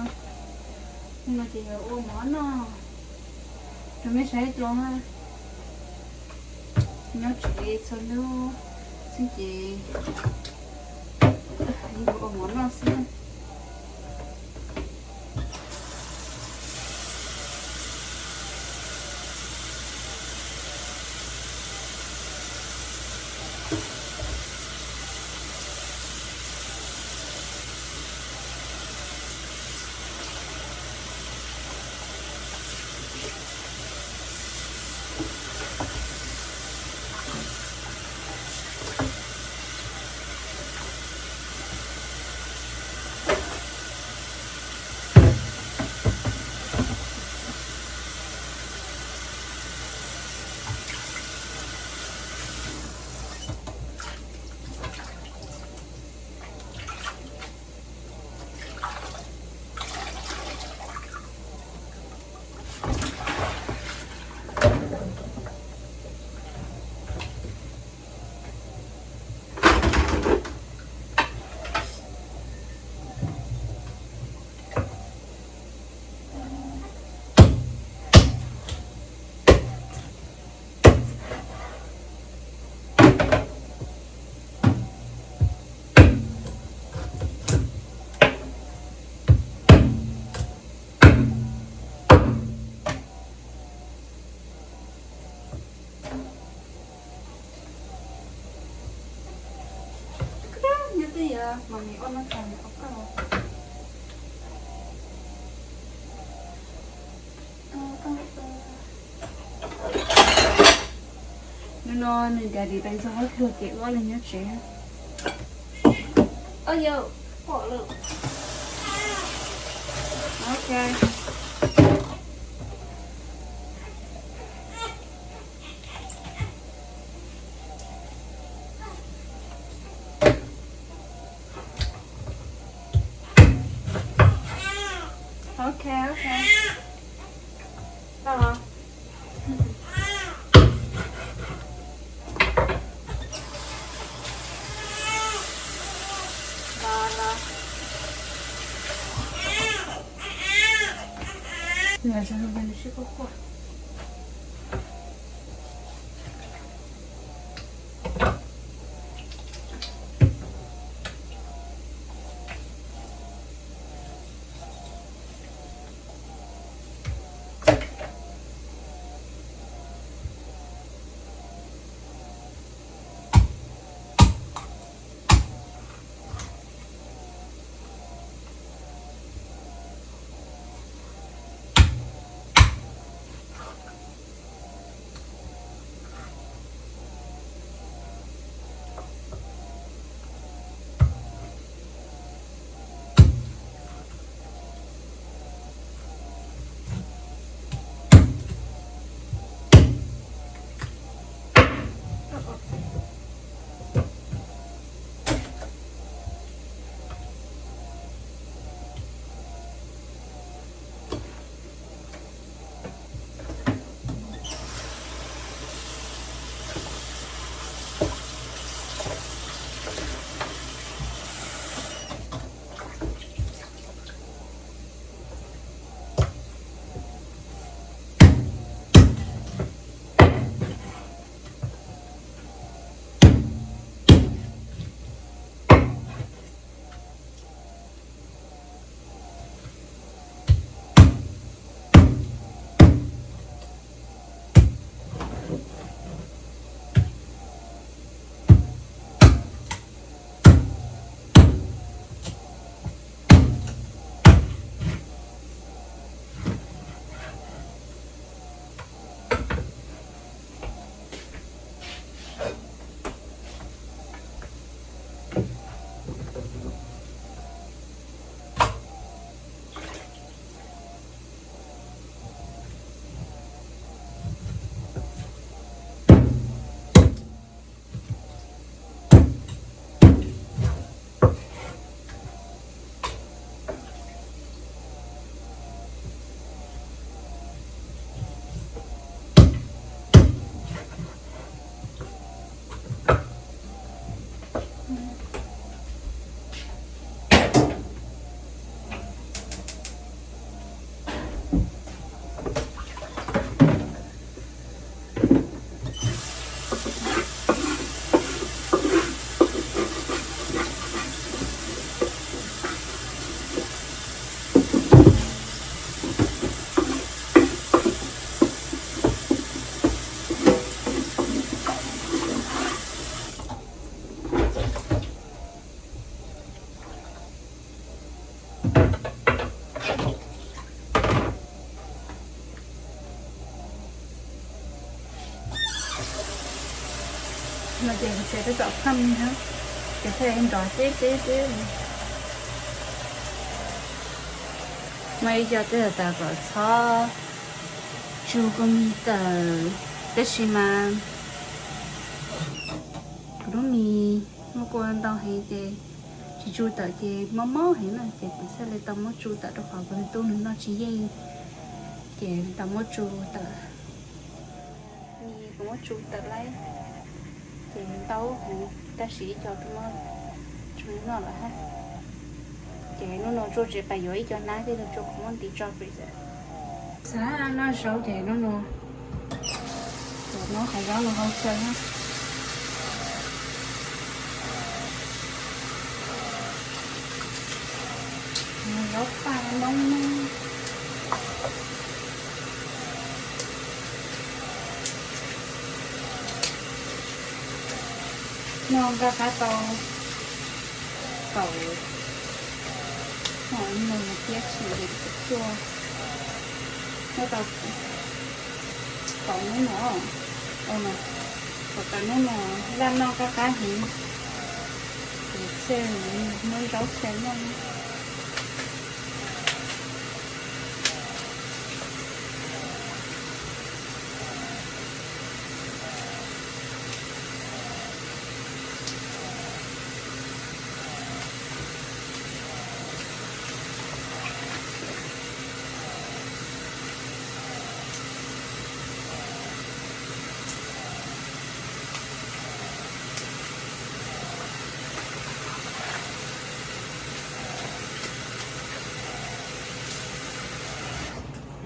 Hnub no ces yuav ua mov noj rau mej saib dua na. Nyob tsev txhua hnub xwb ces ua mov noj xwb. Nyob twb yog mas nws ua no tas nws ua koj. Hnub no nws daddy pais ntxuag huab luag ces wb ob leeg nyob tsev. Oj yau, pom lawm. Ok. Ok, ok. Tau los. Los, los. Los, los, los, los, sib quaj quaj. Ces kuv tsev twb txom phaj na, ces thiaj li nrov teb teb teb. Muaj ib co twb hais tias kom txhob tsu kua mis tawm, tab sis mas kuv lub mis muaj kua ntau heev ces tsis tsu tawm ces mob mob heev na, ces kuv thiaj li tau muab tsu tawm rau qhov kuv tus tub nws noj tsis yeej, ces tau muab tsu tawm. Mis kuv muab tsu tawm lawm, ces ntau heev tab sis ib co twb muab tsu noj lawm hab. Ces hnub no Tsuas tseem pais yuav ib co hnab thiab Tsuas kuv muab ntiv tso freezer. Xav noj zaub ces hnub no tuav noj qhov zaub no hau xyaw na. Zaub paj noob noob. Noj nqaj qab tau kaum, no thiab tsis li cuaj, noj tau kaum hnub no, kaum tawm hnub no, zaj noj qab qab heev, ces thiaj muab zaub xyaw noj.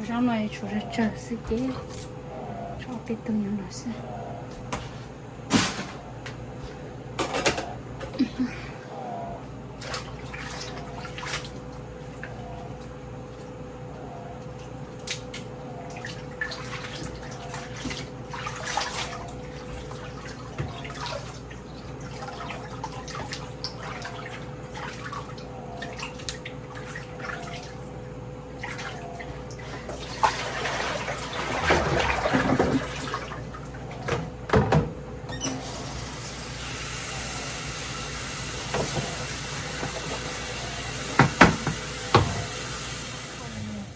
Zaub no tshuav tsawg tsawg xwb ces tso peb tug nyob no xwb.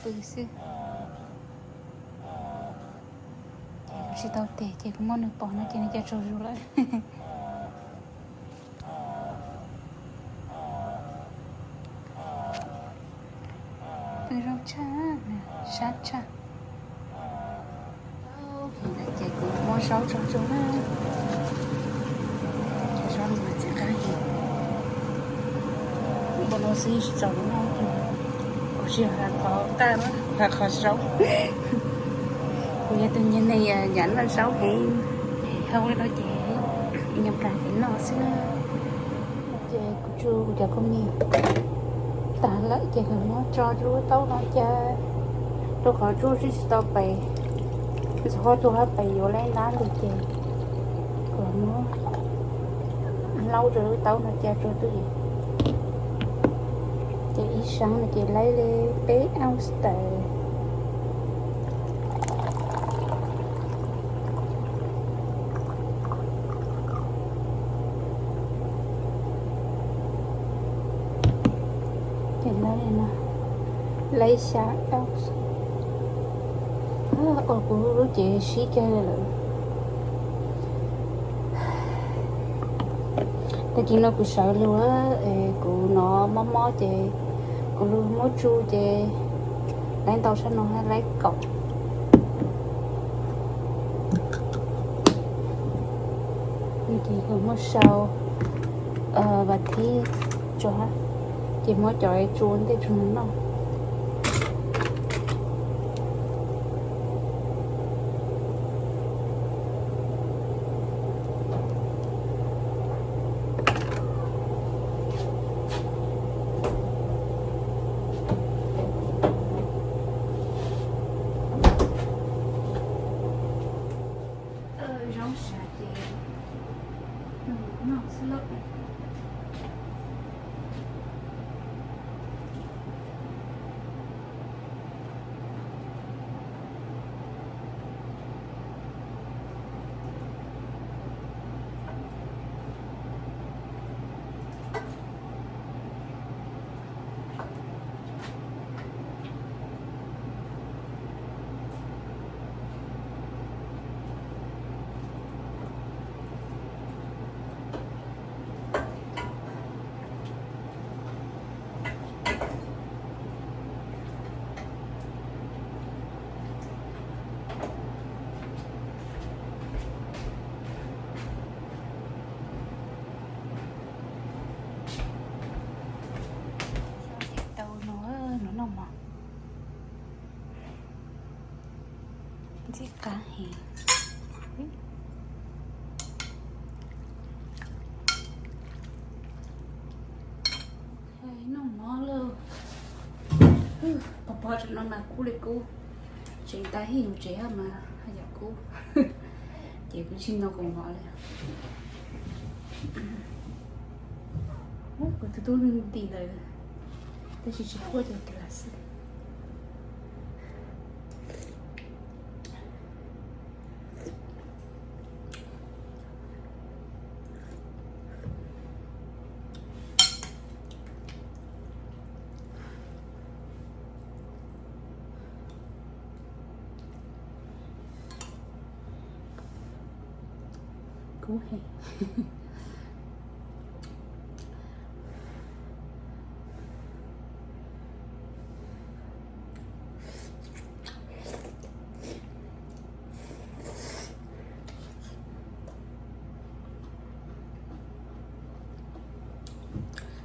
Pw xwb. Ces kuv tsis tau tes ces kuv muab nws pom no ces nws cia tsaug zog lawm. Pw zoo tshaj, sab tshaj. Ces kuv muab zaub tso tsua na. Zaub no mas txiv qab heev. Npua no xwb tsis txaus noj, kuv tsis hais qhov qaj na, hais qhov zaub. Kuv yog tus nyuag neeg nyav noj zaub heev, hau li no ces nyuam qhuav kev noj xwb na. Ces kuv tsu kuv cov kua mis tas lawm ces kuv muab tso rau lub taub no ces, rau qhov Tsuas tsis tau pais, ntxhov Tsuas hab pais yuav lawm ntab ntawd ces kuv muab hlaub rau lub taub no ces Tsuas twb, ces ib sab no ces laib li peb ounce tawm. Ces no, laib xya ounce. Ua kuv lub cev sib kag lawm. Tag kis no kuv sawv lug, kuv hnov mob mob ces kuv lug muab tsu ces laib ntau sab no hab laib kaum. Ces kuv muab sau vas thib tso hab, ces muab cov tsu ua ntej tso noj. Zoo sab ces noj xwb lauj. Ntxim qab heev. Noj mov lawm. Pog pog tseem no mas kub li kub. Tseem tab hij mus tsev mas haj yam kub. Ces kuv tsis noj kaus mov li. Kuv tus tub nti ntawd, tab sis tsis quaj ces kav xwb. Kub heev.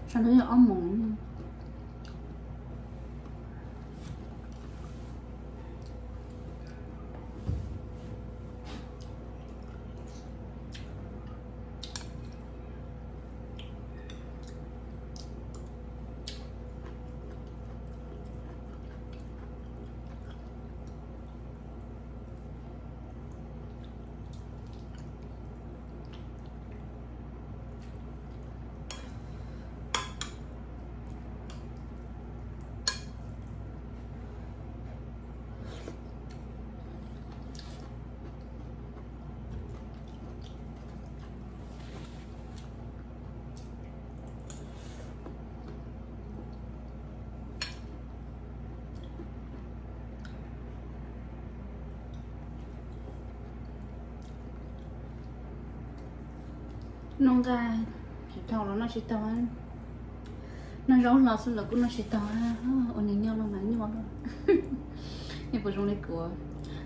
Sau no yog ob moos. Noj nqaij tsis tau los noj tsis tau, noj zaub hlo xwb los kuj noj tsis tau, ua niam nyuj los mas nyuaj luaj. Nej puas zoo li kuv?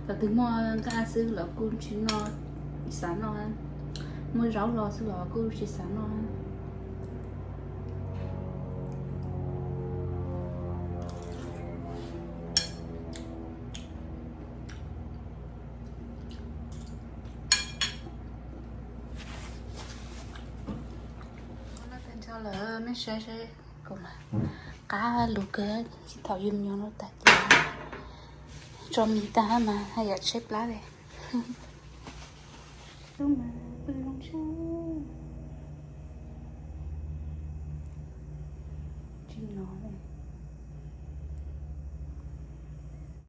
Thaum twg muaj nqaij xwb los kuj tsis noj, xav noj, muaj zaub hlo xwb los kuj tsis xav noj. Noj tag nrho lawm, nej saib saib, kuv mas qab lug kawg, tsis thaum yus nyob no tag ces tso mis tag mas haj yam tshaib plab li. Tub mas pw zoo tshaj, tsis nov li.